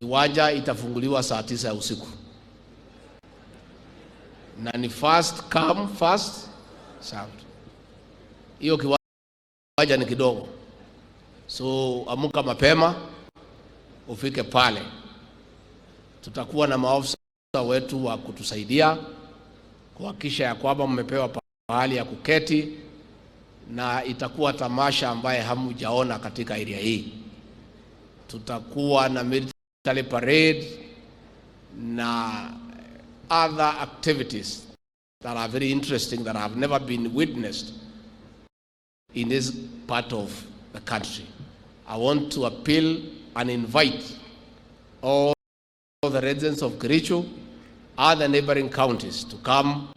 Kiwanja itafunguliwa saa 9 ya usiku na ni first come, first served. Hiyo kiwanja ni kidogo, so amuka mapema ufike pale. Tutakuwa na maofisa wetu wa kutusaidia kuhakikisha ya kwamba mmepewa pahali ya kuketi, na itakuwa tamasha ambaye hamujaona katika area hii. Tutakuwa na military parade na other activities that are very interesting that have never been witnessed in this part of the country. I want to appeal and invite all the residents of Kericho, other neighboring counties, to come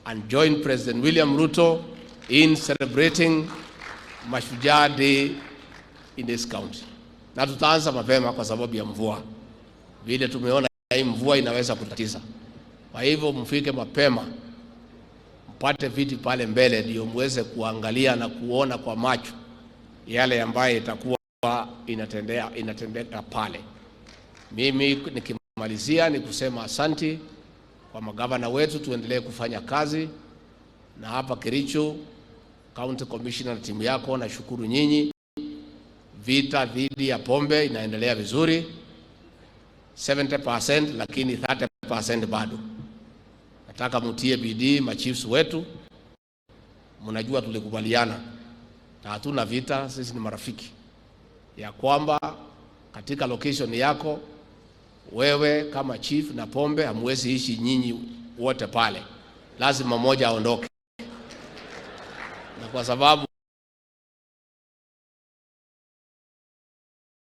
and join President William Ruto in celebrating Mashujaa Day in this county. Na tutaanza mapema kwa sababu ya mvua. Vile tumeona hii mvua inaweza kutatiza. Kwa hivyo mfike mapema, mpate viti pale mbele, ndio muweze kuangalia na kuona kwa macho yale ambayo itakuwa inatendeka pale. Mimi nikimalizia ni kusema asanti kwa magavana wetu, tuendelee kufanya kazi na hapa Kericho County Commissioner na timu yako, nashukuru nyinyi. Vita dhidi ya pombe inaendelea vizuri 70%, lakini 30% bado. Nataka mutie bidii machiefs wetu, mnajua tulikubaliana na hatuna vita, sisi ni marafiki, ya kwamba katika location yako wewe kama chief na pombe hamwezi ishi nyinyi wote pale, lazima mmoja aondoke, na kwa sababu